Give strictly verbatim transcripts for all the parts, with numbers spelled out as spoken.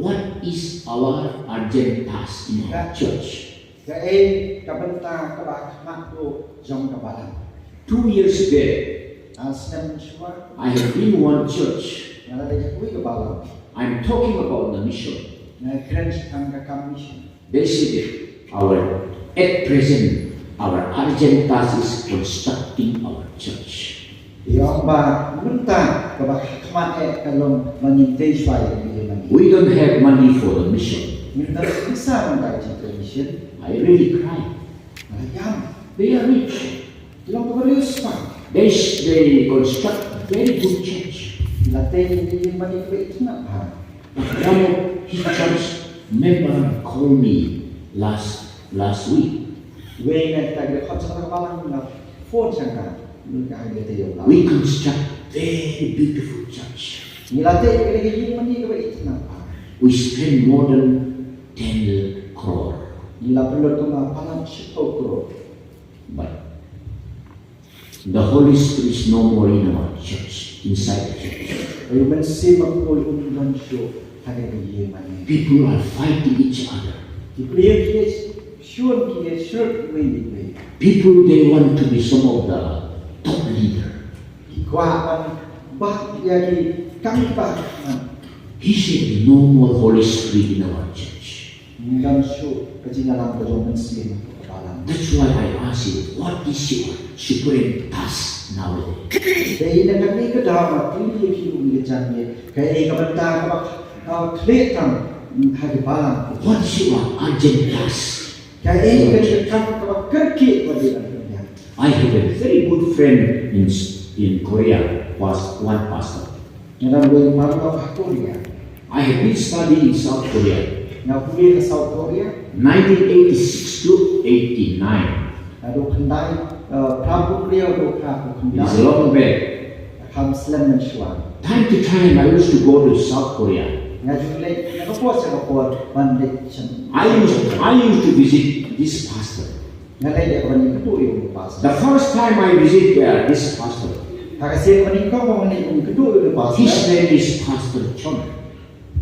What is our urgent task in our church? Kaei ka bynta kaba khmat duh jong ka balang? Two years back, Ar snem mynshuwa, I have been one church. Nga la dei ha kawei ka balang. I'm talking about the mission. Nga kren shaphang ka kam mission. They said that our, at present, our urgent task is constructing our church. Ïa ba mynta kaba khmat eh ka long ba ngin tei shuwa ïa ka ïing mane. We don't have money for the mission. Ngim don pisa mynta ka jingtrei mission. I really cry. Nga la ïam. They are rich. Ki long kiba riewspah. They, they construct very good church. Ki la tei ïa ka ïing mane kaba itynnad bha. But one of his church member called me last, last week. Wei na kita ki dkhot jong ka balang ki la phone sha nga mynta ha kane ka taïew. We construct very beautiful church. Ngi la tei ïa ka ïing mane kaba itynnad bha. We spend more than ten crore. Ngi la pynlut kumba palat shiphew crore. But the Holy Spirit is no more in our church, inside the church. Hynrei u Mynsiem Bakhuid um don shuh ha kane ka ïing mane. People are fighting each other. Ki briew ki ïashun, ki ïashun iwei ïa iwei. People, they want to be some of the top leader. Ki kwah ban bat ïa ki kam kiba khmat. He said, "No more Holy Spirit in our church." Ngim don shuh ka jingïalam ka jong u Mynsiem ha ka balang. That's why I ask you, what is your supreme task nowadays? Dei na kane ka daw nga kylli ïa phi, u ngi ka jam ïa kaei ka bynta kaba, ah, khlieh tam ha ka balang. What is your urgent task? Kaei ka jingkam kaba kyrkieh ba dei ban pynbiang? I have a very good friend in, in Korea, was one pastor. Nga don uwei u paralok ha Korea. I have been studying in South Korea. Nga pule ha South Korea. Nineteen eighty-six to eighty-nine. Naduh khyndai, eh, phra phew hynriew haduh phra phew khyndai. It's a long back. Kham slem mynshuwa. Time to time, I used to go to South Korea. Nga ju leit na ka por sha ka por ban leit sha. I used, I used to visit this pastor. Nga leit ïa ka ban ïakynduh ïa u pastor. The first time I visit, uh, this pastor, ha ka sien ba nyngkong ba nga leit ïakynduh ïa u pastor. His name is Pastor Chon.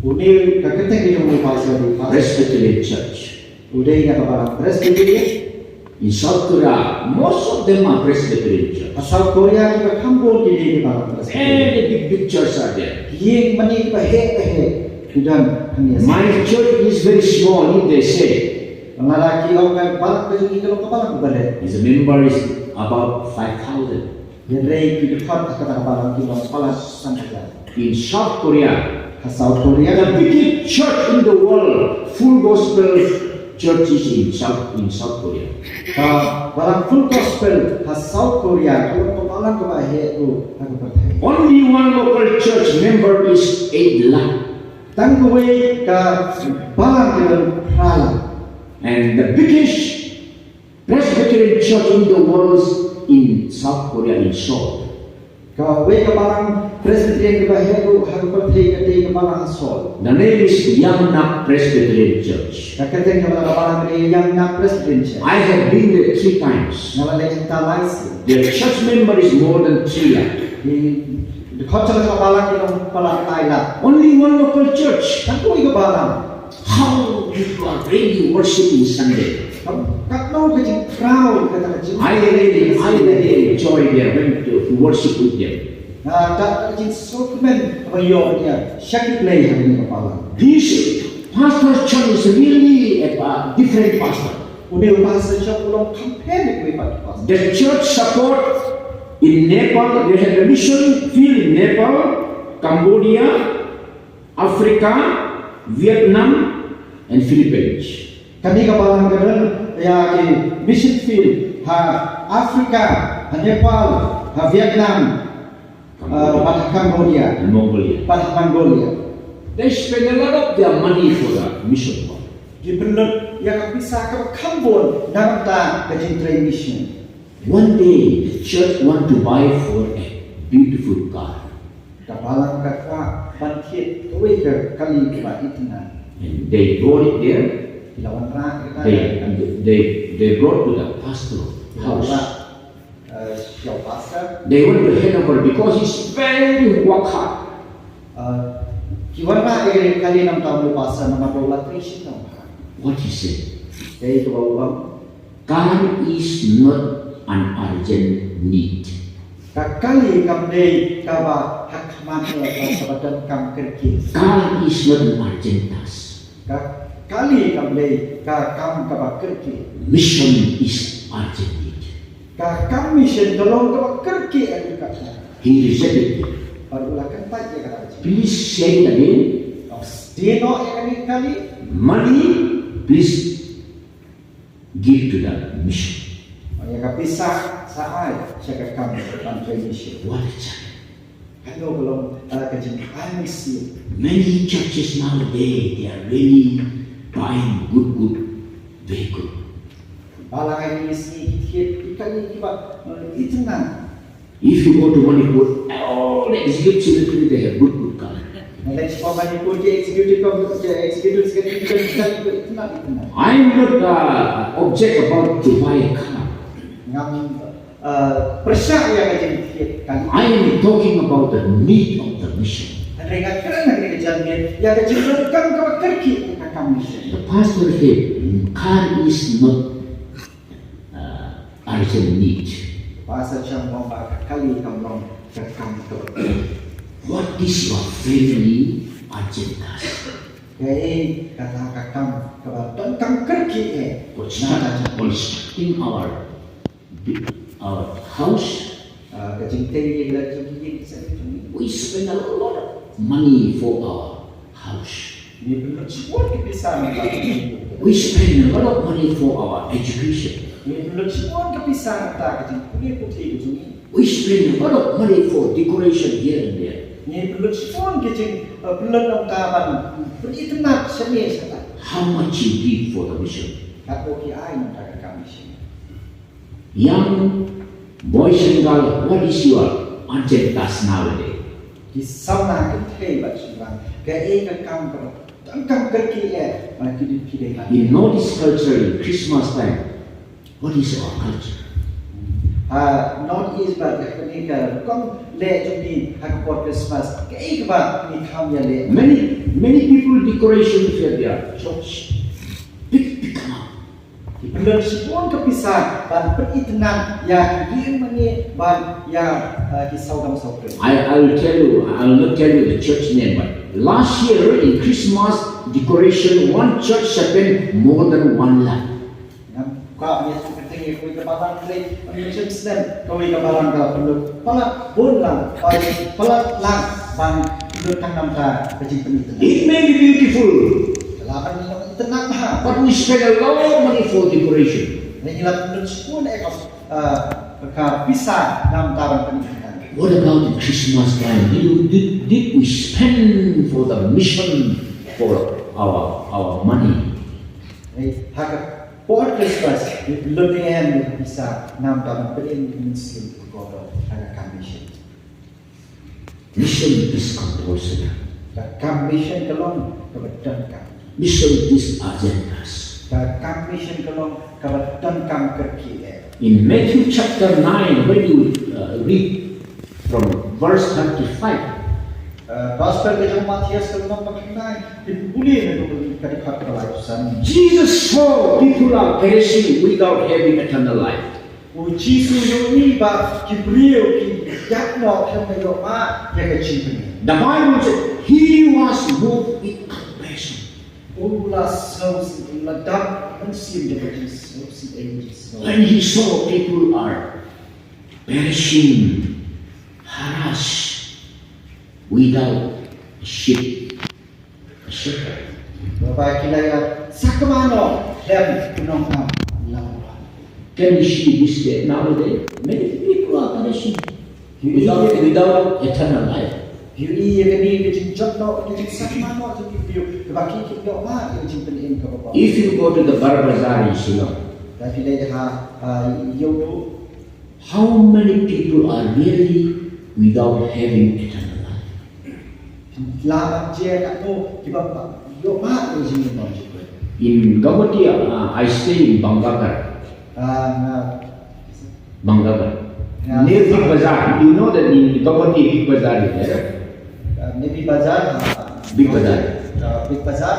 Une ka kyrteng jong u pastor dei Pastor. Presbyterian Church. U dei na ka balang Presbyterian. In South Korea, most of them are Presbyterian church. Ha South Korea kiba kham bun ki dei ki balang Presbyterian. And the big, big church are there. Ïing mane kiba heh ba heh ki don hangne. My church is very small, if they say. Lada ki ong ka balang ka jong ngi ka long ka balang kaba leh. His member is about five thousand. Hynrei ki dkhot ha kata ka balang ki long palat san hajar. In South Korea, ha South Korea, the biggest church in the world, Full Gospel churches in South, in South Korea. Ka balang Full Gospel ha South Korea ka long ka balang kaba heh ruh ha ka pyrthei. Only one local church member is eight lakh. Tang kawei ka balang ka don phra lak. And the biggest Presbyterian church in the world in South Korea, in Seoul. Kawei ka balang Presbyterian kaba heh ruh ha ka pyrthei ka dei ka balang Seoul. The name is Yangnak Presbyterian Church. Ka kyrteng jong ka balang ka dei Yangnak Presbyterian Church. I have been there three times. Nga la leit hangta lai sien. Their church member is more than three lakh. Ki dkhot jong ka balang ki long palat lai lak. Only one local church. Tang kawei ka balang. How people are really worshiping Sunday. Kam, katno ka jingkhraw kata ka jing. I really, I really enjoy there when to, to worship with them. Nga da ka jingsngewkmen ba ïoh ïa sha ki Blei ha kane ka balang. This Pastor Chon is really a, a different pastor. Une u Pastor Chon u long kham pher na kiwei pat ki pastor. The church support in Nepal, they have a mission field in Nepal, Cambodia, Africa, Vietnam, and Philippines. Kane ka balang ka don ïa ki mission field ha Africa, ha Nepal, ha Vietnam, uh, bad ha Cambodia, and Mongolia, bad ha Mongolia. They spend a lot of their money for the mission work. Ki pynlut ïa ka pisa kaba kham bun na ka bynta ka jingtrei mission. One day, the church want to buy for a beautiful car. Ka balang ka kwah ban thied kawei ka kali kaba itynnad. And they brought it there. Ki la wanrah ïa kata. They, they, they brought to the pastor house. Ki la wanrah, uh, sha u pastor. They want to hand over because he's very work hard. Uh, Ki wanrah ïa kane ka kali namar ba u pastor namar ba u la trei shitom. What he said? Kaei kaba u ong? Car is not an urgent need. Ka kali kam dei kaba ha khmat ïa ka, kaba donkam kyrkieh. Car is not an urgent task. Ka kali kam dei ka kam kaba kyrkieh. Mission is urgent need. Ka kam mission ka long kaba kyrkieh ïa ka. He rejected it. Bad u la kyntait ïa kata. Please say it again. Ong sdie noh ïa kane ka kali. Money, please give to the mission. Ïa ka pisa sa ai sha ka kam ban trei mission. What a child. Kano ka long, uh, ka jingai mynsiem. Many churches nowadays, they are really buying good, good vehicle. Balang ïa ki sngi ki thied ki kali kiba, uh, itynnad. If you go to Manipur, all the executive secretary, they have good, good car. Leit sha Manipur ki executive, ki executive secretary ki kali kiba itynnad, itynnad. I am not, uh, object about to buy a car. Ngam, uh, pyrshah ïa ka jingthied kali. I am talking about the need of the mission. Hynrei nga kren ha kane ka janmiet ïa ka jingdonkam kaba kyrkieh ka kam mission. The pastor said, car is not, uh, urgent need. Pastor Chang ong ba ka kali kam long ka kam kaba kyrkieh. What is your family urgent task? Kaei kata ka kam kaba donkam kyrkieh eh? Construct-, constructing our bi-, our house. Ah, ka jingtei ïa la jong ki ïing ki sem jong ngi. We spend a lot of money for our house. Ngi pynlut shibun ki pisa na ka jingtei. We spend a lot of money for our education. Ngi pynlut shibun ki pisa na ka jingpule puthi ka jong ngi. We spend a lot of money for decoration here and there. Ngi pynlut shibun ki jing, uh, pynlut na ka ban pynitynnad shane shatai. How much you give for the mission? Katno ki ai na ka kam mission? Young boys and girls, what is your urgent task nowadays? Ki samla kynthei bad shynrang, kaei ka kam kaba donkam kyrkieh eh ba ki dei, ki dei ban. In Northeast culture, in Christmas time, what is our culture? Ha Northeast bad ha kane ka rukom leh jong ngi ha ka por Christmas, kaei kaba ngi kham ïaleh? Many, many people decoration for their church. Big, big amount. Ki pynlut shibun ka pisa ban pynitynnad ïa ki ïing mane bad ïa, uh, ki sawdong sawkun. I, I will tell you, I will not tell you the church name, but last year in Christmas decoration, one church spent more than one lakh. Ngam kwah ban ïathuh kyrteng ïa kawei ka balang, hynrei mynshwa snem kawei ka balang ka pynlut palat bun lang, palat, palat lang ban pynlut tang namar ka jingpynitynnad. It may be beautiful. Ka lah ban long itynnad bha. But we spend a lot of money for decoration. Ngi la pynlut shibun eh ka, uh, ka pisa namar ban pynitynnad. What about the Christmas time? Did, did, did we spend for the mission for our, our money? Hynrei ha ka por Christmas ngi pynlut ne em ïa ka pisa namar ban pynïeng ïa ka mynsiem ka kordor ha ka kam mission? Mission is compulsory. Ka kam mission ka long kaba donkam. Mission is urgent task. Ka kam mission ka long kaba donkam kyrkieh eh. In Matthew chapter nine, when you, uh, read from verse thirty-five, uh, Gospel ka jong u Mathaios ka lynnong ba khyndai, phin pule na ka dkhot ba laiphew san. Jesus saw people are perishing without having eternal life. U Jisu u ïohi ba ki briew ki ïap noh khlem da ïoh mad ïa ka jingpynim. The Bible said he was moved with compassion. U la sngewsih, u la dap mynsiem da ka jingsngewsih, da ka jingsngew. When he saw people are perishing, harassed, without a sheep, a shepherd. Ba ki la ïa sakma noh khlem u nongam lawang. Can you see this day nowadays? Many people are perishing without, without eternal life. Phi ïohi ïa kane ka jingjot noh, ka jingsakma noh jong ki briew, kaba ki, kim ïoh mad ïa ka jingpynim kaba bha. If you go to the Bar Bazar in Shillong, lada phi leit ha, ha Ïewduh, how many people are really without having eternal life? Lah ban jia katno kiba ïoh mad ïa ka jingim bymjukut. In Guwahati, uh, I stay in Banglagar. Ah, nga Banglagar. Yeah. Near Big Bazaar. You know that in Guwahati, Big Bazaar is there? Uh, maybe Bazaar, uh, Big Bazar. Uh, Big Bazar.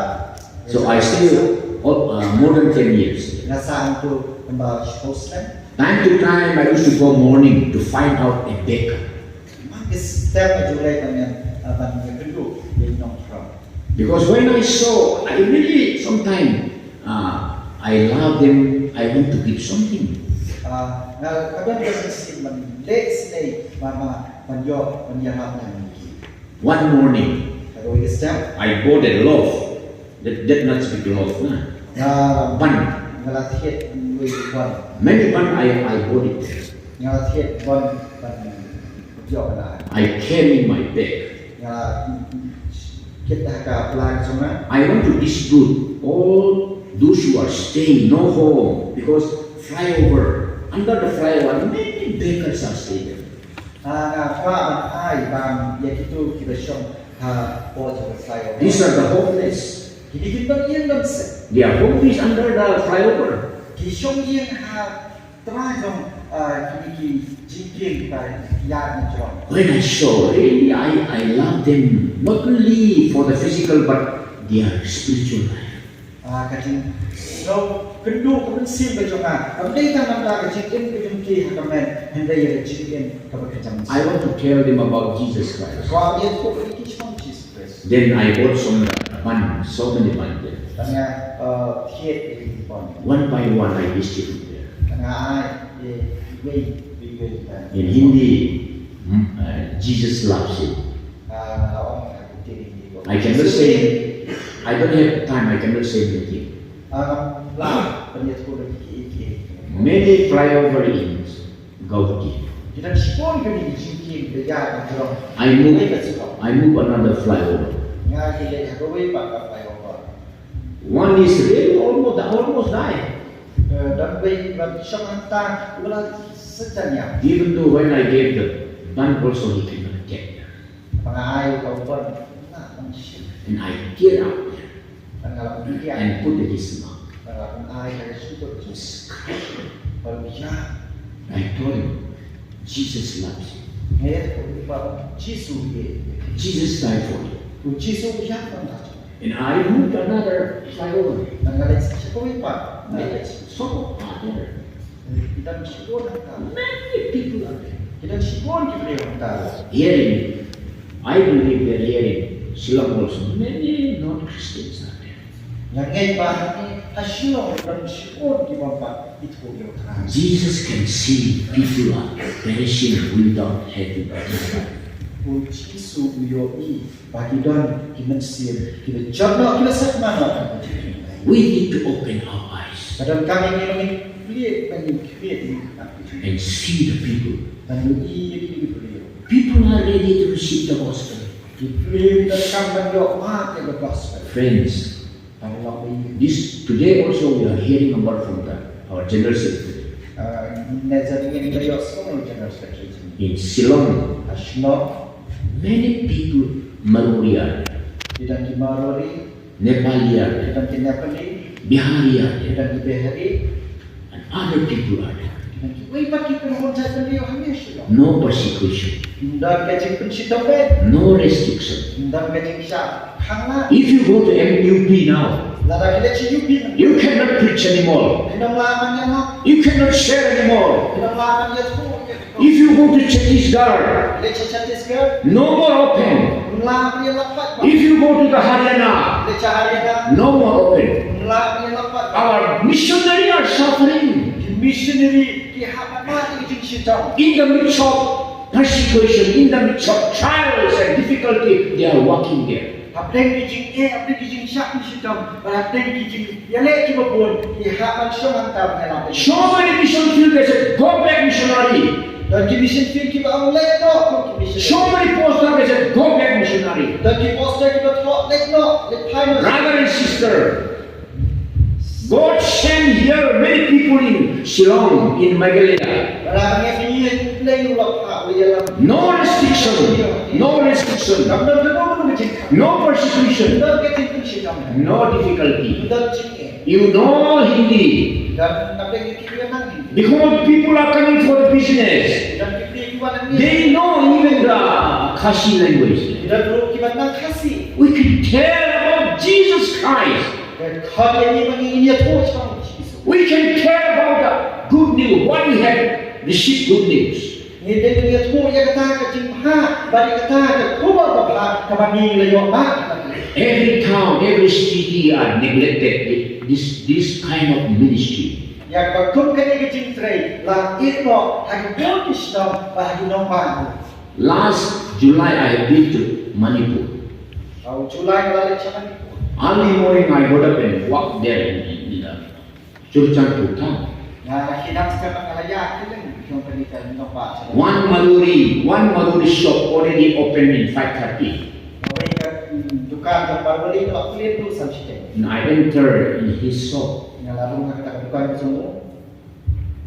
So I stay, uh, more than ten years. Nga sah hangto kumba shiphew snem. Time to time I used to go morning to find out a baker. Mang ki step nga ju leit ban, uh, ban ïakynduh ïa i nongpynroi. Because when I saw, I really sometimes, uh, I love them, I want to give something. Uh, nga ka don ka mynsiem ban leh isynei, ban, ban, ban ïoh, ban ïarap ïa ki. One morning, I bought a loaf. That, that not big loaf, na. Nga, bun. Nga la thied wei bun. Many bun I, I bought it. Nga la thied bun, bun, bun. I carry my bag. Nga la kit ha ka pla jong nga. I want to distribute all those who are staying no home because flyover, under the flyover, many beggars are staying. Ah, nga kwah ban ai bam ïa kito kiba shong hapoh jong ka flyover. These are the homeless. Kine ki nongïing nongsiej. They are homeless under the flyover. Ki shong ïing ha trai jong, ah, kine ki jingkieng kiba ïaid na jrong. When I saw, really, I, I love them, not only for the physical, but their spiritual life. Ah, ka jingsngewkynduh ka mynsiem ka jong nga kam dei tang namar ka jingim ka jong ki ha ka met, hynrei ïa ka jingim kaba kynja mynsiem. I want to tell them about Jesus Christ. Kwah ban ïathuh ïa ki shaphang Jisu Khrist. Then I bought some bun, so many bun there. Te nga, uh, thied ïa ki bun. One by one I distribute there. Te nga ai ïa ki wei, wei, wei. In Hindi, mm, uh, Jesus loves you. Ah, nga la ong ha ka ktien Hindi. I cannot say, I don't have time, I cannot say anything. Ah, ngam lah ban ïathuh ïa ki, ki, ki. Many flyover in Guwahati. Ki don shibun kine ki jingkieng kiba ïaid na jrong. I move, I move another flyover. Nga ïaleh ha kawei pat ka flyover. One is really almost, almost die. Eh, don wei ba shong hangta, uba la sdang ïap. Even though when I gave the bun also he cannot get. Haba nga ai ïa u bun, um lah ban shim. And I tear up there. Bad nga la pynkiar. And put in his mouth. Bad nga la pynai ha ka shyntur. He was crying. Bad u ïap. I told him, "Jesus loves you." Nga ïathuh ïa u ba u Jisu u ïeit ïa phi. Jesus died for you. U Jisu u ïap namar jong phi. And I moved another flyover. Bad nga leit sha kawei pat. Nga leit sha, some are there. Ki don shibun hangta. Many people are there. Ki don shibun ki briew hangta. Hearing, I believe that here in Shillong also, many non-Christians are there. Nga ngeit ba hangne ha Shillong ki don shibun ki bym pat ithuh ïa u Trai. Jesus can see people are perishing without having eternal life. U Jisu u ïohi ba ki don ki mynsiem kiba jot noh, kiba sah man noh. We need to open our eyes. Ka donkam ïa ngi ba ngin plie, ba ngin khmih ïa ngi. And see the people. Ban ïohi ïa ki briew. People are ready to receive the gospel. Ki briew ki donkam ban ïoh mad ïa ka gospel. Friends, this, today also we are hearing about from the, our General Secretary. Ah, mynta ngin da ïohsngew General Secretary. In Shillong, ha Shillong, many people Marwari are there. Ki don ki Marwari. Nepali are there. Ki don ki Nepali. Bihari are there. Ki don ki Bihari. And other people are there. Ki don kiwei pat ki khun jaitbynriew hangne ha Shillong. No persecution. Ym don ka jingpynshitom beit. No restriction. Ym don ka jingshah khanglad. If you go to M U P now, lada phi leit sha U P mynta, you cannot preach anymore. Phin ym lah ban ïalam. You cannot share anymore. Phin ym lah ban ïathuh. If you go to Chhattisgarh, leit sha Chhattisgarh, no more open. Ym lah ban ïalam pat. If you go to the Haryana, leit sha Haryana, no more open. Ym lah ban ïalam pat. Our missionary are suffering. Ki missionary ki hap ban mad ïa ki jingshitom. In the midst of persecution, in the midst of trials and difficulty, they are working there. Hapdeng ki jingeh, hapdeng ki jingshah jingshitom, bad hapdeng ki jingïaleh kiba bun, ki hap ban shong hangta ban ïalam. So many mission field, they said, "Go back, missionary." Don ki mission field kiba ong, "Leit noh kum ki missionary." So many poster, they said, "Go back, missionary." Don ki poster kiba thoh, "Leit noh, leit phai noh." Brother and sister, God sent here many people in Shillong, in Meghalaya. Para bangeit, U Blei u la phah ïa la. No restriction, no restriction, no persecution, no difficulty. You know Hindi. Because people are coming for the business. They know even the Khasi language. Bad ruh kiba nang Khasi. We can tell about Jesus Christ. Ka khot ïa ngi ba ngin ïathuh shaphang Jisu. We can tell about the good news, what we have received good news. Ngi dei ban ïathuh ïa kata ka jingbha bad ïa kata ka khubor babha kaba ngi la ïoh ban. Every town, every city are neglected with this, this kind of ministry. Ïa kaba kum kane ka jingtrei la ïehnoh ha ki bun ki shnong bad ha ki nongbah. Last July I have been to Manipur. Ha u July nga la leit sha Manipur. Early morning I got up and walked there in, in, in the Churachandpur town. Nga la kynang step nga la ïaid kylleng jong kane ka nongbah. One Marwari, one Marwari shop already opened in five thirty. Kawei ka, mm, dukan jong Marwari ka la plie ruh san shiteng. And I enter in his shop. Nga la rung ha kata ka dukan ka jong u.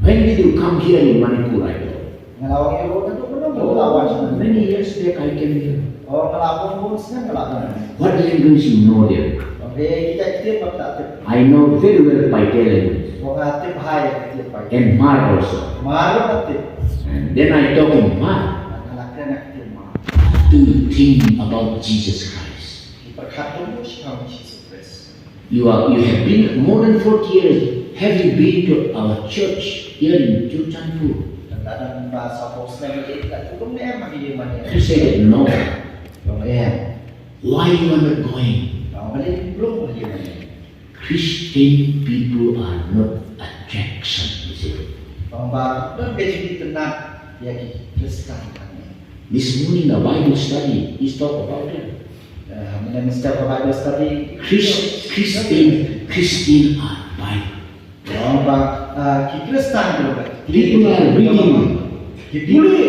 When did you come here in Manipur? I told. Nga la ong ïa u, naduh mynno nga la wan sha Manipur? Many years back I came here. Oh, nga la bun bun snem nga la wan. What language you know there? Ong, eh, kita ktien ba nga tip. I know very well Paite language. Ong, nga tip bha ïa ka ktien Paite. And Hmar also. Hmar ruh nga tip. And then I talk in Hmar. Nga la kren ha ka ktien Hmar. What do you think about Jesus Christ? Phi pyrkhat kumno shaphang Jisu Khrist? You are, you have been more than forty years. Have you been to our church here in Churachandpur? Nga la dang ba sawphew snem lei, la ïoh lum ne em ha ka ïing mane? He said that no. Ong em. Why you are not going? Ong, balei phim lum ha ka ïing mane? Christian people are not attraction, he said. Ong ba don ka jingitynnad ïa ki Khristan hangne. This morning a Bible study is talk about that. Eh, mynne mynstep ka Bible study. Chris, Christian, Christian are Bible. Ong ba, ah, ki Khristan ki long. People are reading. Ki pule.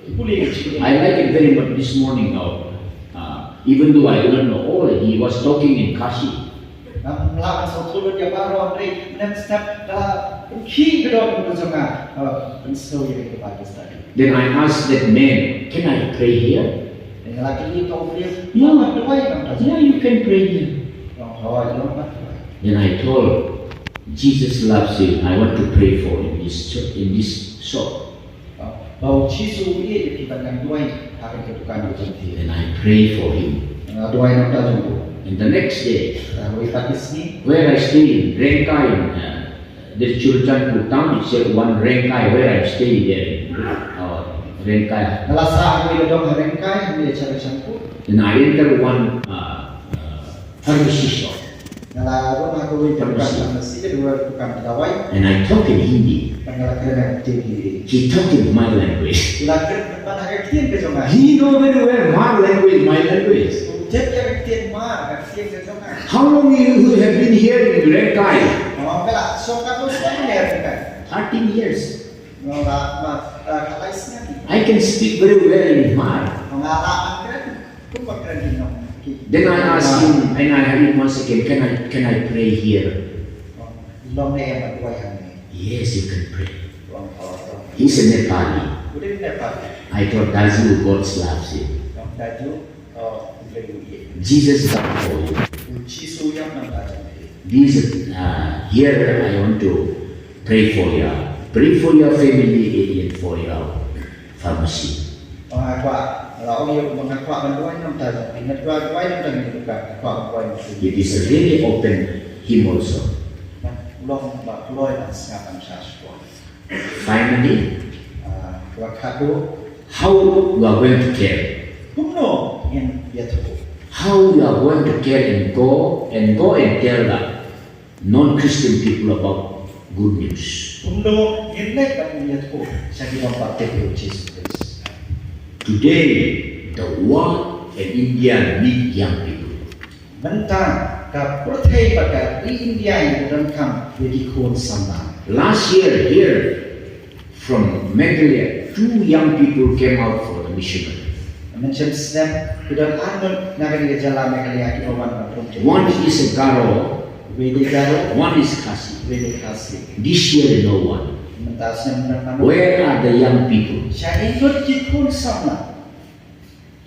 Ki pule. I like it very much this morning now. Uh, even though I do not know all, he was talking in Khasi. Ngam lah ban sngewthuh lut ïa baroh, hynrei mynne mynstep ka la pynkhih ka dohnud ka jong nga, ah, pynsngew ïa ka Bible study. Then I asked that man, "Can I pray here?" Nga la kylli ïa u briew, Yeah. "Ngan duwai na ka bynta jong me?" "Yeah, you can pray here." Ong, "Hooid, long ban duwai." Then I told, "Jesus loves you. I want to pray for in this church, in this shop." Ba u Jisu u ïeit ïa phi, bad ngan duwai ha kane ka dukan ka jong phi. And I pray for him. Nga duwai na ka bynta jong u. And the next day, Kawei pat ka sngi, where I stay in Rengkai, in, uh, the Churachandpur town, it's a one Rengkai where I'm staying there. Uh, Rengkai. Nga la sah ha kawei ka dong ha Rengkai, hangne ha Churachandpur. Then I enter one, uh, uh, pharmacy shop. Nga la rung ha kawei ka dukan pharmacy, ka dukan dawai. And I talk in Hindi. Bad nga la kren ha ka ktien Hindi. He talk in my language. U la kren bad ha ka ktien ka jong nga. He know very well my language, my language. U tip ïa ka ktien Hmar, ka ktien ka jong nga. How long you, you have been here in Rengkai? Nga ong, phi la shong katno snem ha Rengkai? Thirteen years. Nga la, ma, eh, ka lai snem. I can speak very well in Hmar. Nga la ban kren. Kumba kren ki nong ki. Then I asked him, and I heard him once again, "Can I, can I pray here?" Long ne em ban duwai hangne? "Yes, you can pray." Long, oh, long. He's a Nepali. U dei Nepali. I told Daju, "God loves you." Long, Daju, oh, u dei u ye. "Jesus died for you." U Jisu u ïap na ka bynta jong phi. This, uh, here I want to pray for you. Pray for your family and for your pharmacy. Nga kwah, nga la ong ïa u ba nga kwah ban duwai na ka bynta jong phi, nga kwah duwai na ka bynta jong phi, nga kwah ban duwai na ka bynta jong phi. It is really open him also. Ban long ba kloi ban sngap ban sha shkor. Finally, ah, kaba khatduh, how you are going to care? Kumno ngin ïathuh? How you are going to care and go and go and tell the non-Christian people about good news. Kumno ngin leit ban ïathuh sha ki nongbaptist ïa u Jisu Khrist. Today, the world and India need young people. Mynta ka pyrthei bad ka ri India ïa ka donkam ïa ki khun samla. Last year here from Meghalaya, two young people came out for the missionary. Mynshem snem ki don arngut na ka jylla Meghalaya kiba wan ban rung. One is a Garo, uwei dei Garo, one is Khasi, uwei dei Khasi. This year no one. Mynta snem na. Where are the young people? Shaei lut ki khun samla?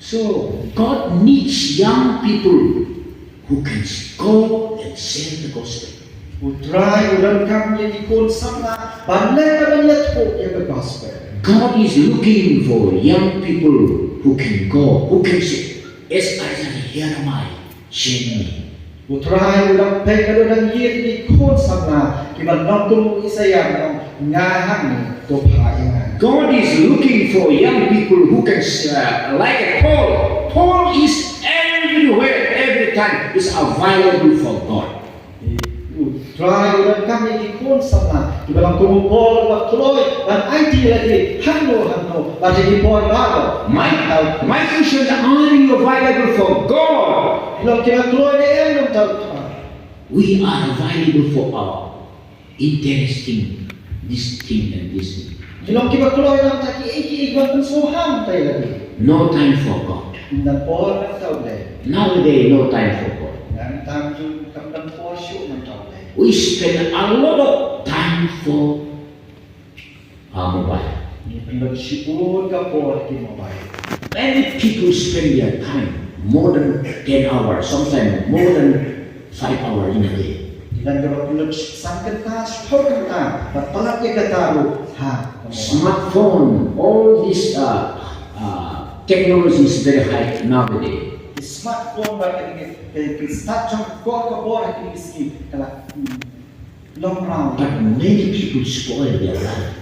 So God needs young people who can go and share the gospel. U Trai u donkam ïa ki khun samla ban leit ban ïathuh ïa ka gospel. God is looking for young people who can go, who can share. As Isaiah, "Here am I, send me." U Trai u dang peit bad u dang ïeit ïa ki khun samla kiba nongkum u Isaïah, u ong, "Nga hangne, to phah ïa nga." God is looking for young people who can, uh, like a Paul. Paul is everywhere, every time is available for God. U Trai u donkam ïa ki khun samla kiba long kum u Paul, ba kloi ban aiti ïa lade hangno hangno, bad ha ki por baroh. My, my question, are you available for God? Phi long kiba kloi ne em na ka bynta u Trai? We are available for our interesting this thing and this thing. Phi long kiba kloi na ka bynta kiei kiei kiban pynsngewbha na ka bynta ïa lade. No time for God. Ym don por na ka bynta U Blei. Nowadays, no time for God. Nangta kam don por shuh na ka bynta U Blei. We spend a lot of time for our mobile. Ngi pynlut shibun ka por ha ki mobile. Many people spend their time more than ten hours, sometimes more than five hours in a day. Ki don kiba pynlut san kynta, shiphew kynta, bad palat ïa kata ruh ha ka mobile. Smartphone, all this, uh, uh, technology is very high nowadays. Ki smartphone bad kine ki, ki, ki stad jong ka kor ka bor ha kine ki sngi ka la, hmm, long mraw. But many people spoil their life.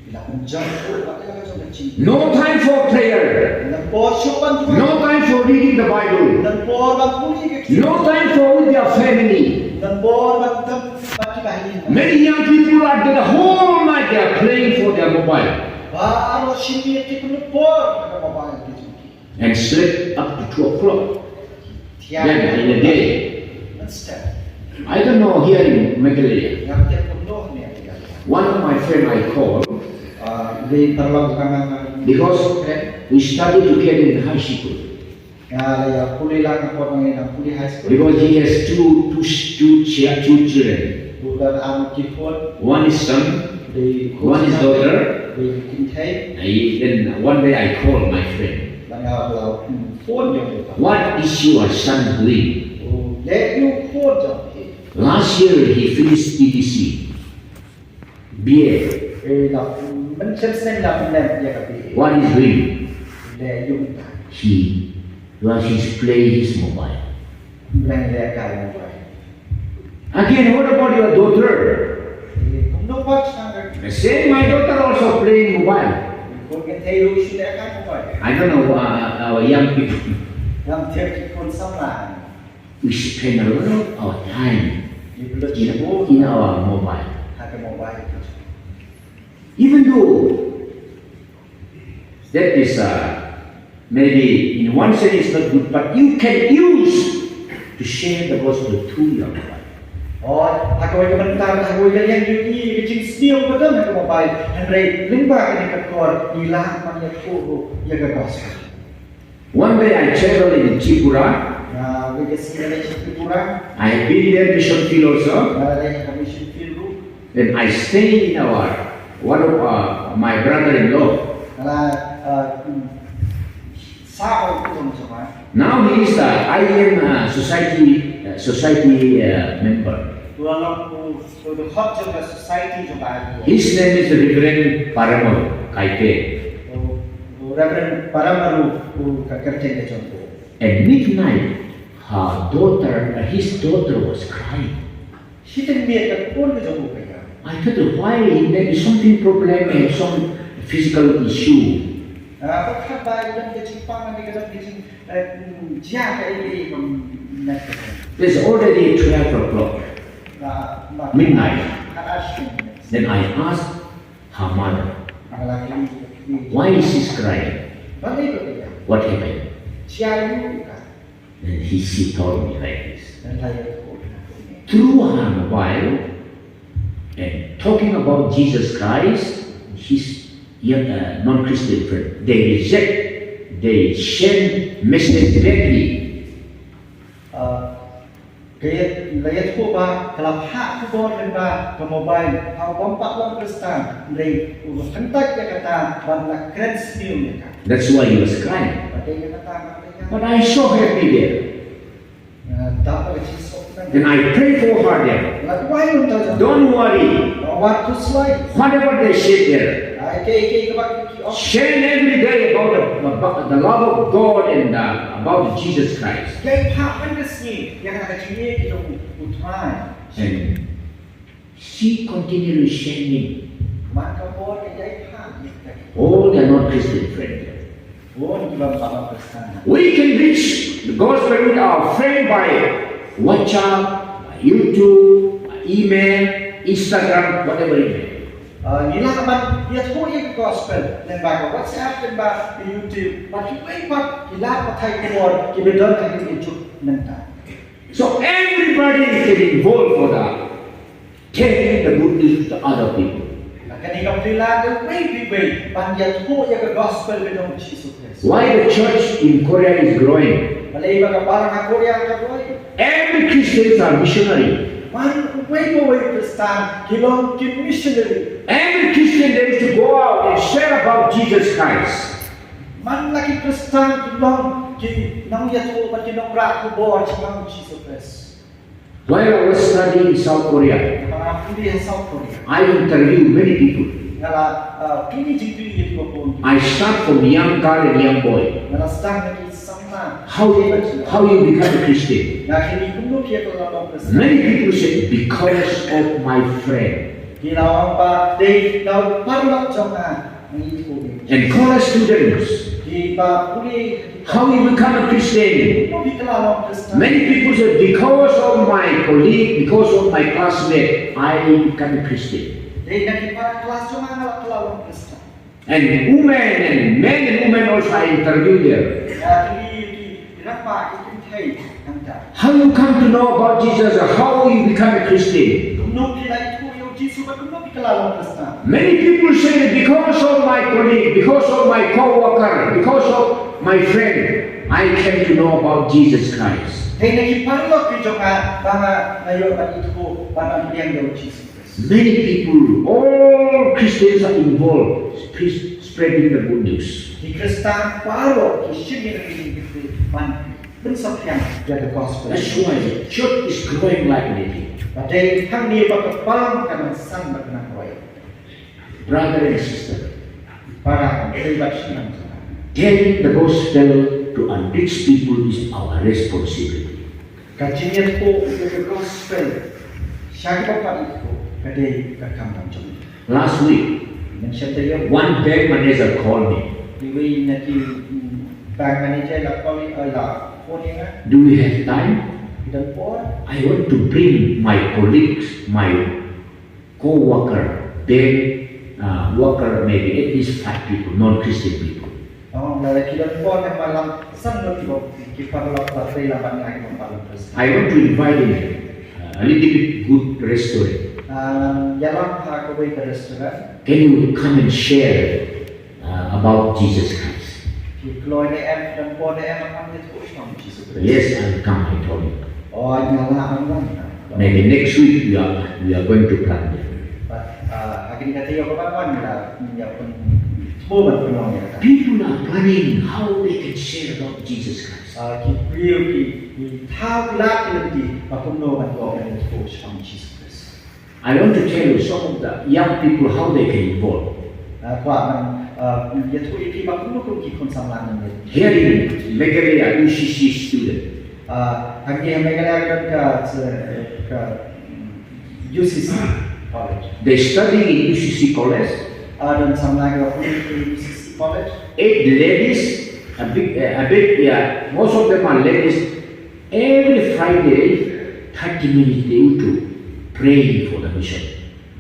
Ki la pynjot ruh ïa ka jong ka jingim. No time for prayer. Ym don por shuh ban duwai. No time for reading the Bible. Ym don por ban pule ka ktien. No time for with their family. Ym don por ban don bad ki bahaïing. Many young people are there the whole night they are playing for their mobile. Baroh shi miet ki pynlut por ha ka mobile ka jong ki. And sleep up to two o'clock. Thiah. Then in the day. Ban step. I don't know here in Meghalaya. Ngam tip kumno hangne ha Meghalaya. One of my friend I call. Ah, dei paralok ka nga, nga, because friend, we study together in high school. Nga la ïa pule lang hapoh ba ngi dang pule high school. Because he has two, two, two chi-, two children. U don ar ngut ki khun. One is son, dei khun, one is daughter. Dei kynthei. I, then one day I call my friend. Bad nga la, hmm, phone ïa u. What is your son doing? U leh ïa u khun jong phi. Last year he finished B T C. B A. Eh, la, mynshem snem la pynlem ïa ka B A. What is doing? Leh ïa u mynta. He, well, he's playing his mobile. Pynlem ïa ka mobile. Again, what about your daughter? Eh, kumno pat tang ka. The same, my daughter also playing mobile. Khun kynthei ruh shu leh ka mobile. I don't know, uh, our young people. Ngam tip ki khun samla. We spend a lot of our time in, in our mobile. Ha ka mobile. Even though that is, uh, maybe in one sense it's not good, but you can use to share the gospel through your mobile. Hooid, ha kawei ka bynta, ha kawei ka liang, ïohi ïa ka jingsniew ba don ha ka mobile, hynrei lyngba kane ka kor ngi lah ban ïathuh ruh ïa ka gospel. One day I travel in Tripura. Nga, nga leit sha Tripura. I have been there mission field also. Nga la leit ha mission field ruh. Then I stay in our, one of, uh, my brother-in-law. Nga la, uh, mm, sah ha u kong jong nga. Now he is the I M, uh, society, uh, society, uh, member. U la long u, u dkhot jong ka society jong ka I M. His name is Reverend Paramaru Kaite. U, u Reverend Paramaru u ka kyrteng ka jong u. At midnight, her daughter, uh, his daughter was crying. Shiteng miet ka khun ka jong u ka ïap. I thought, why, maybe something problem, eh, some physical issue. Ah, ka khat ba ka don ka jingpang ne ka don ka jing, eh, mm, jia kaei kaei ba mynta. It's already twelve o'clock. Ah, ba, midnight. Khat ar shiteng miet. Then I asked her mother, nga la kylli, kylli. Why is she crying? Balei ba ka ïap? What happened? Jia aïu ka? Then he, she told me like this. Nga la ïathuh ïa ka. Through her mobile and talking about Jesus Christ, his young, uh, non-Christian friend, they reject, they send message directly. Uh, ka ïa, la ïathuh ba ka la phah khubor lyngba ka mobile ha u bym pat long Khristan, hynrei u kyntait ïa kata ban la kren sniew ïa ka. That's why he was crying. Bad dei ïa kata ba ka ïap. But I so happy there. Nga dap ha ka jingsuk. Then I pray for her there. Nga duwai ïa ka. Don't worry. Wat khuslai. Whatever they said there, ai, Kaei kaei kaba ki ong. Share every day about the, about the love of God and uh, about Jesus Christ. Ïai phah man ka sngi ïa kata ka jingïeit jong u Trai. And she continually sharing. Man ka por ka ïai phah ïa kata. All they are not Christian friends. Bun kiba ym pat long Khristan. We can reach the gospel with our friend by WhatsApp, by YouTube, by email, Instagram, whatever it may be. Ah, ngi lah ban ïathuh ïa ka gospel lyngba ka WhatsApp, lyngba ka YouTube, bad kiwei pat ki lad pathai khubor kiba don ha kine ki juk mynta. So everybody is getting involved for that. Carrying the good news to other people. Kane ka pyrshah da wei pa wei ban ïathuh ïa ka gospel ka jong u Jisu Khrist. Why the church in Korea is growing? Balei ba ka balang ha Korea ka roi? Every Christians are missionary. Man uwei pa uwei u Khristan ki long ki missionary. Every Christian they used to go out and share about Jesus Christ. Man la ki Khristan ki long ki nongïathuh bad ki nongrah khubor shaphang u Jisu Khrist. While I was studying in South Korea, nga pule ha South Korea, I interviewed many people. Nga la, uh, kynmaw jingkylli ïa kiba bun. I start from young girl and young boy. Nga la sdang na ki samla. How, how you become a Christian? Nga kylli kumno phi ïa ka la long Khristan. Many people said, "Because of my friend." Ki la ong ba dei na u paralok jong nga. And college students, how you become a Christian? Many people say, "Because of my colleague, because of my classmate, I become a Christian." And women and men and women also I interview them. How you come to know about Jesus? How you become a Christian? Kumno phi la ïathuh ïa u Jisu bad kumno phi kylla long Khristan? Many people say that because of my colleague, because of my co-worker, because of my friend, I came to know about Jesus Christ. Dei na ki paralok ki jong nga ba nga ïoh ban ïathuh bad ban pdiang ïa u Jisu. Many people, all Christians are involved, spreading the good news. Ki Khristan baroh ki shim ïa ka jingkyrkhu ban pynsaphriang ïa ka gospel. That's why the church is growing like anything. Bad dei hangne ba ka balang ka nang san bad ka nang roi. Brother and sister, para, dei bad shi nang. Telling the gospel to unreached people is our responsibility. Ka jingïathuh ïa ka gospel sha kiba pat ïathuh ka dei ka kam jong ngi. Last week, mynshwa taïew, one bank manager called me. Iwei na ki, mm, bank manager la call, eh, la phone ïa nga. Do you have time? Phi don por? I want to bring my colleagues, my co-worker, bank, uh, worker, maybe at least five people, non-Christian people. Oh, lada ki don por, nga la san ngut ki paralok ba trei lang bad nga ki bym pat long Khristan. I want to invite him, uh, a little bit good restaurant. Ah, ïalam ha kawei ka restaurant. Can you come and share, uh, about Jesus Christ? Ki kloi ne em, don por ne em, ïalam ïathuh shaphang u Jisu Khrist. Yes, I'll come, I told him. Oh, nga lah ban wan. Maybe next week we are, we are going to plan. But, uh, ha kane ka taïew kaba wan la, ïa pyn, mo ban pynlong ïa ka. People are planning how they can share about Jesus Christ. Uh, ki briew ki, ki thaw ki lad ki lynti ba kumno ban ïoh ban ïathuh shaphang u Jisu Khrist. I want to tell you some of the young people how they can involve. Uh, kwah ban, uh, ïathuh ïa phi ba kumno kum ki khun samla ngan ïa. Here in Meghalaya, U C C student. Ah, hangne ha Meghalaya ka don ka, ka, mm, U C C college. They study in U C C college. Ah, don samla kiba pule ha U C C college. Eight ladies, a big, a big, yeah, most of them are ladies. Every Friday, thirty minutes they used to pray for the mission.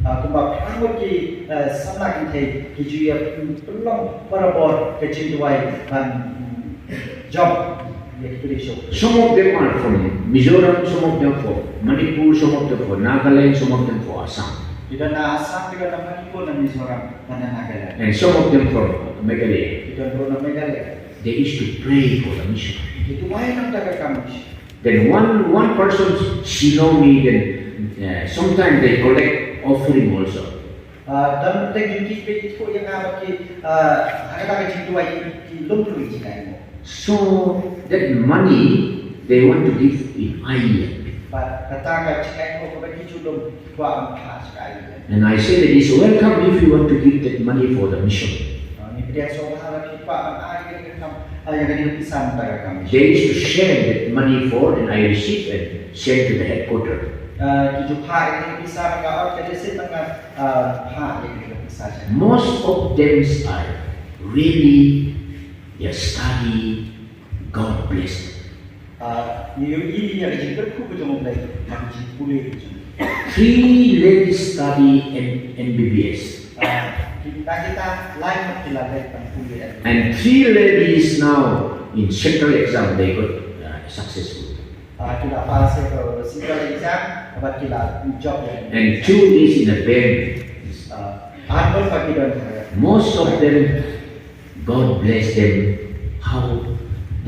Ah, kumba phra ngut ki, eh, samla kynthei ki ju ïa pynlong barabor ka jingduwai ban, mm, jop ïa ki briew shuh. Some of them are from Mizoram, some of them from Manipur, some of them from Nagaland, some of them from Assam. Ki don na Assam, ki don na Manipur, na Mizoram, bad na Nagaland. And some of them from Meghalaya. Ki don ruh na Meghalaya. They used to pray for the mission. Ki duwai na ka bynta ka kam mission. Then one, one person, she know me, then, uh, sometimes they collect offering also. Ah, don teng jong ki kiba ithuh ïa nga ba ki, ah, ha kata ka jingduwai ki lum lum jingduwai mo. So that money they want to give in I M F. Kata ka jingaiñ ko kaba ki ju lum ki kwah ban phah sha ka aiñ. And I say that it's welcome if you want to give that money for the mission. Ngi pdiang sngewbha lada phi kwah ban ai ïa kane ka kam, ïa kane ka pisa na ka kam. They used to share that money for, and I receive and send to the headquarter. Ki ju phah ïa kane ka pisa na ka ot ka receipt na ka phah ïa kane ka pisa. Most of them are really, their study, God bless them. Ngi ïohi ïa ka jingkyrkhu ka jong U Blei ha ka jingpule ka jong. Three ladies study in M B B S. Kita kita lain ki la leh ban pule. And three ladies now in central exam they got uh, successful. Ki la pass ïa ka central exam bad ki la job ïa. And two is in a bank. Ar ngut pat ki don. Most of them, God bless them, how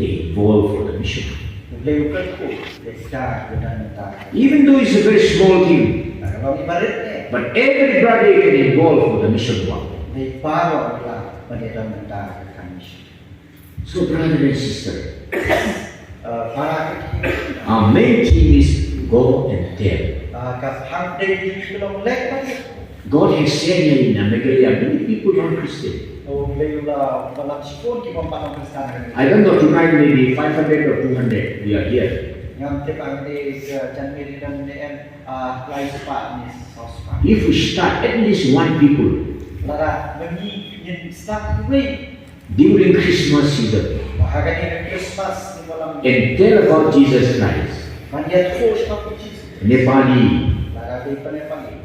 they involve for the mission. U Blei u kyrkhu ïa kita kiba don bynta. Even though it's a very small thing, Ka long ibarat ne. But everybody can involve for the mission work. Dei baroh ki lah ban ïadon bynta ha ka kam mission. So, brother and sister, Uh, para ka ki. Our main theme is go and tell. Uh, ka phang dei ki long leh bad. God has sent here in Meghalaya many people non-Christian. U Blei u la ba lam shiphew ki bym pat long Khristan. I don't know, tonight maybe five hundred or two hundred, we are here. Ngam tip hangne ka jan meri dan ne em, ah, lai spah ne saw spah. If we start at least one people Lada ba ngi ngin start iwei. During Christmas season, Ba ha kane ka Christmas ni ba lam. And tell about Jesus Christ. Ban ïathuh shaphang u Jisu. Nepali, Lada dei ba Nepali.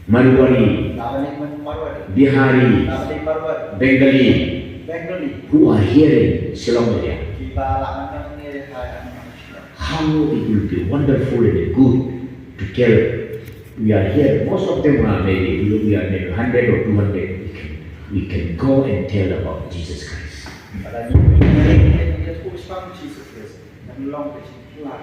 Marwari, Lada dei Marwari. Bihari, Lada dei Marwari. Bengali, Bengali. Who are here in Shillong area. Kiba la nang ne ha. How it will be wonderful and good to tell. We are here, most of them are maybe, we are maybe hundred or two hundred. We can, we can go and tell about Jesus Christ. Lada ngi ïathuh shaphang u Jisu Khrist. Kan long ka jingkylla.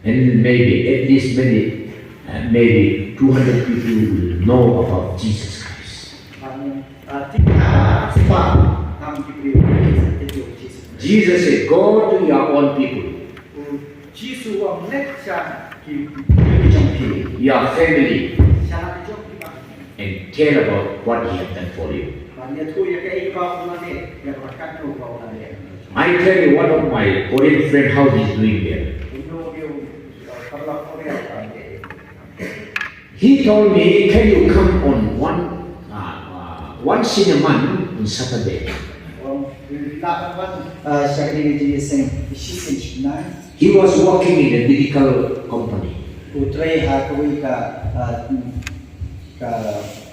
And maybe at least many, uh, maybe two hundred people will know about Jesus Christ. Ban, ah, tik na spah tam ki briew ki ïathuh ïa u Jisu. Jesus said, "Go to your own people, U Jisu u ong leit sha ki briew ki jong phi. Your family, Sha la ki jong phi ba. And tell about what he has done for you." Ban ïathuh ïa kaei kaba u la leh, ïa kaba katno ba u la leh. I tell you, one of my Korean friend, how he's doing there. Uno u, uh, paralok Korea ba leh. He told me, "Can you come on one, uh, uh, once in a month on Saturday?" Ong, la ban wan, uh, sha kane ka jingïaseng shisien shisngi. He was working in a medical company. U trei ha kawei ka, uh, ka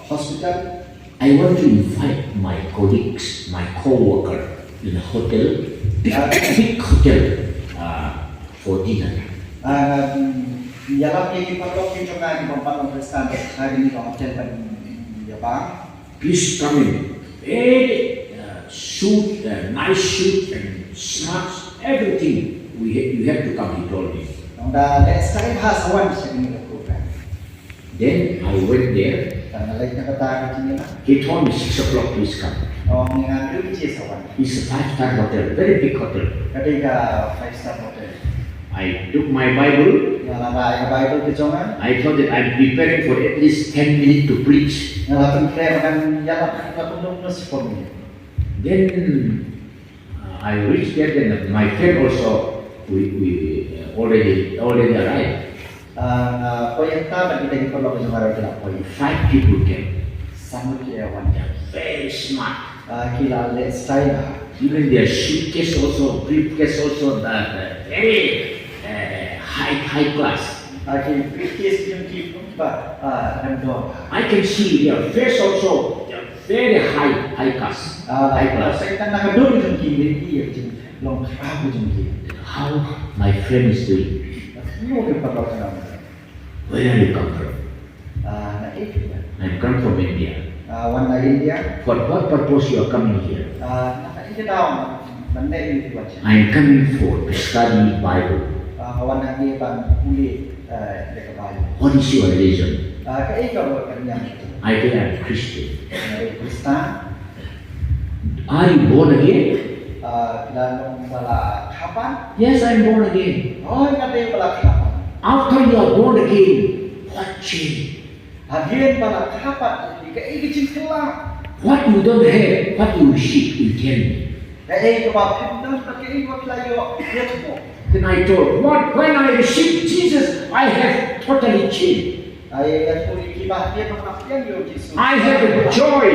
hospital. I want to invite my colleagues, my co-worker in a hotel, big, big hotel, uh, for dinner. Ah, ïalam ïa ki paralok ki jong nga ki bym pat long Khristan ha kane ka hotel ban ïa bang. Please come in. Very uh, suit, uh, nice suit and smart, everything. We ha- you have to come, he told me. Nang da leh style ha sa wan sha kane ka program. Then I went there. Tang nga leit na kata ka jingïalang. He told me six o'clock, please come. Ong ïa nga hynriew baje sa wan. It's a five-star hotel, very big hotel. Ka dei ka five star hotel. I took my Bible. Nga la rai ka Bible ka jong nga. I thought that I'm preparing for at least ten minutes to preach. Nga la pyntrei ba ngan ïalam, nga la pynlong na sipon. Then uh, I reached there, then my friend also, we, we uh, already already arrived. Ah, nga poi hangta bad kita ki paralok jong nga ruh ki la poi. Five people came. San ngut ki wan. They are very smart. Ah, ki la leh style bha. Even their suitcase also, briefcase also, the, the very uh, high high class. Ah, ki briefcase jong ki pun ba, ah, rem dor bha. I can see their face also, they are very high high class. Ah, High class. Sa kata na ka dur jong ki, ki jong long khraw jong ki. How my friend is doing? Mo ke paralok jong nga. Where are you come from? Ah, na eh ke ba. I come from India. Ah, wan na India. For what purpose you are coming here? Ah, na ka India daw man na eh ke ba. I am coming for to study Bible. Ah, wan na eh ban pule, eh, ïa ka Bible. What is your religion? Ah, ka eh ka ba ka niam. I say I am Christian. Nga dei Khristan. Are you born again? Ah, phi la long ba la kha pat? Yes, I am born again. Oh, nga dei ba la kha pat. After you are born again, what change? Hadien ba la kha pat, kaei ka jingkylla? What you don't have, what you receive, you tell me. Kaei kaba phim don bad kaei kaba phi la ïoh, ïathuh. Then I told, what, when I received Jesus, I have totally changed. Ai ïathuh ïa ki ba hadien ba nga la pdiang ïa u Jisu, I have a joy.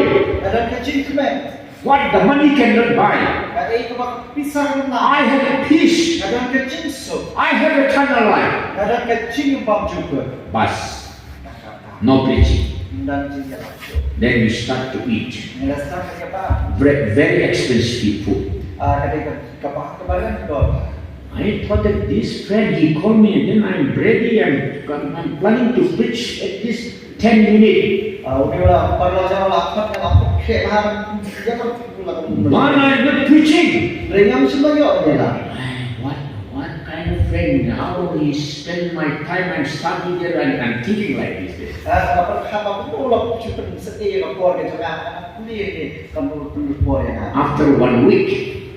Nga don ka jingkmen. What the money cannot buy. Kaei kaba ka pisa kam lah. I have a peace. Nga don ka jingsuk. I have eternal life. Nga don ka jingim bymjukut. Bas. No preaching. Ym don jingïalap shuh. Then we start to eat. Ngi la start ban ïa bam. Very, very expensive food. Ah, ka dei ka, kaba, kaba rem dor. I thought that this friend, he called me and then I'm ready, I'm, I'm planning to preach at this ten minute. Ah, uni u la paralok jong u la khot, nga la khot khreh bha, ïa ka, la ka. But I'm not preaching. Hynrei ngam shym la ïoh ïa la. What, what kind of friend? How he spend my time and study there and I'm thinking like this. Ah, nga pyrkhat ba kumno u la shu pynsatia ïa ka por ka jong nga, nga pule ïa ka por, pule por ïa nga. After one week,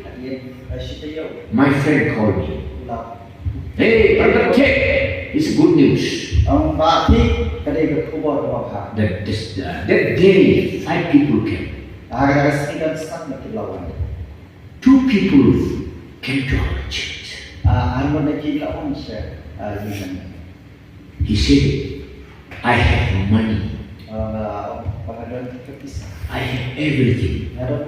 hadien, ah, shi taïew, my friend called me. U la Hey, Brother Ted, it's good news. Ong ba, Ted, ka dei ka khubor kaba bha. That, this, uh, that day, five people came. Ah, ka sngi don san ngut ki la wan. Two people came to our church. Ah, ar ngut na ki la wan sha, ah, ïing. He said, I have money. Ah, ba nga don ka pisa. I have everything. Nga don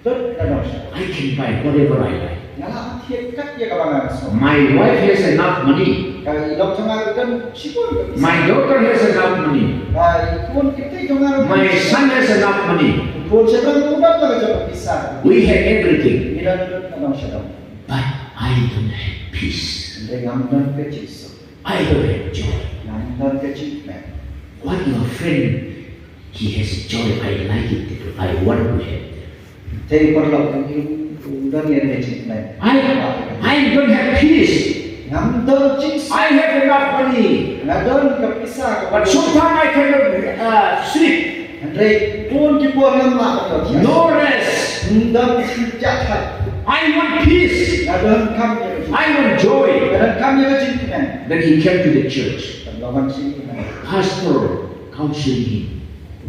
Tut na dong sha. I can buy whatever I like. Nga lah ban thied kat ïa kaba nga sngewbha. My wife has enough money. Ka i lok jong nga ruh don shibun ka pisa. My daughter has enough money. Ka i khun kynthei jong nga ruh. My son has enough money. Khun shynrang ruh don la ka jong ka pisa. We have everything. Ngi don tut na dong sha dong. But I don't have peace. Hynrei ngam don ka jingsuk. I don't have joy. Ngam don ka jingkmen. What your friend, he has joy, I like it, I want to have that. Te paralok, u don ïa ka jingkmen. I, I don't have peace. Ngam don jingsuk. I have enough money. Nga don ka pisa ka. But sometimes I cannot, uh, sleep. Hynrei bun ki por ngam lah ban ïoh thiah. No rest. Ym don jingpynjah thait. I want peace. Nga donkam ïa ka jingkmen. I want joy. Nga donkam ïa ka jingkmen. Then he came to the church. Te u la wan sha ïing. Pastor counseled him.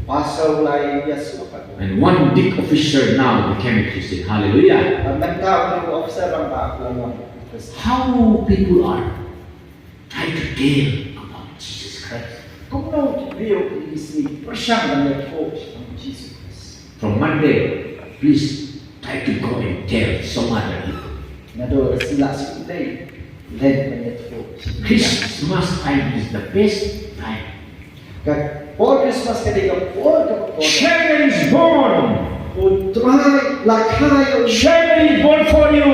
Pastor u la ïa sngewbha. And one big officer now became a Christian. Hallelujah. Mynta u officer rangbah u la long Khristan. How people are Try to tell about Jesus Christ. Kumno ki briew ki sngew pyrshang ban ïathuh shaphang Jisu Khrist. From Monday, please try to go and tell some other people. Naduh ka sngi lah shu leit, leit ban ïathuh. Christmas time is the best time. Ka por Christmas ka dei ka por kaba kordor. Savior is born. U Trai la kha ïa u. Savior is born for you.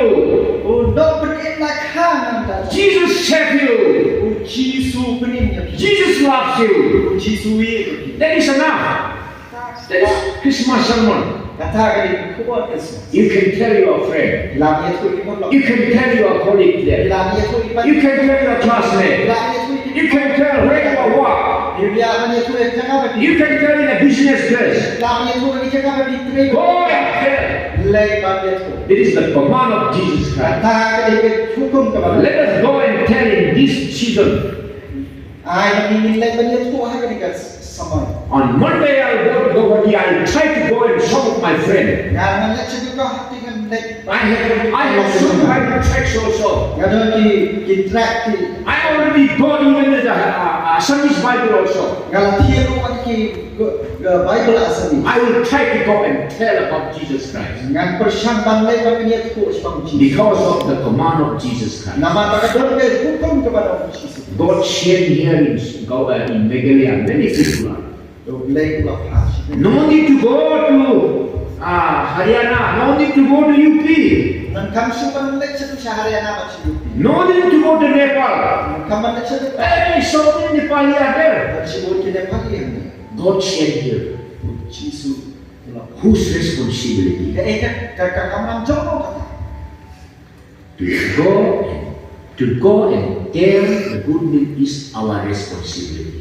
U Nongpynim la kha na ka bynta jong phi. Jesus save you. U Jisu pynim ïa phi. Jesus loves you. U Jisu ïeit ïa phi. That is enough. That is Christmas sermon. Kata ka dei ka khubor Christmas. You can tell your friend. Phi lah ban ïathuh ïa ki paralok. You can tell your colleague there. Phi lah ban ïathuh ïa ki paralok. You can tell your classmate. Phi lah ban ïathuh ïa ki. You can tell where you are work. Phi lah ban ïathuh ïa ka jaka ba phi. You can tell in a business place. Phi lah ban ïathuh ïa ka jaka ba phi trei. Go and tell. Leit ban ïathuh. It is the command of Jesus Christ. Kata ka dei ka hukum kaba. Let us go and tell in this season. Ai, ngin leit ban ïathuh ha kane ka samoi. On Monday I'll go to Guwahati. I'll try to go and some of my friend. Ngan, ngan leit sha Guwahati ngan leit. I have, I have some Bible tracts also. Nga don ki, ki tract ki. I already bought even the, uh, uh, Assamese Bible also. Nga la thied ruh ïa ki, uh, Bible Assamese. I will try to go and tell about Jesus Christ. Ngan pyrshang ban leit ban ïathuh shaphang Jisu. Because of the command of Jesus Christ. Namar ba ka don ka hukum kaba na u Jisu. God sent here in, uh, in Meghalaya, many people are. No need to go to, uh, Haryana, no need to go to U P. Ngan kam shu ban leit sha Haryana bad sha U P. No need to go to Nepal. Ngan kam ban leit sha Nepal. Hey, so many Nepali are there. Bad shibun ki Nepali hangne. God sent here. Jisu. Whose responsibility? Ka, eh, ka, ka, ka kamram jong no kata. To go and, to go and tell the good news is our responsibility.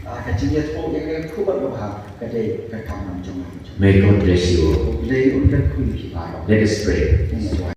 Ah, ka jingïathuh ïa ka khubor babha ka dei ka kamram jong ngi. May God bless you all. Khublei un kyrkhu ïa phi baroh. Let us pray. Ngin ïa duwai.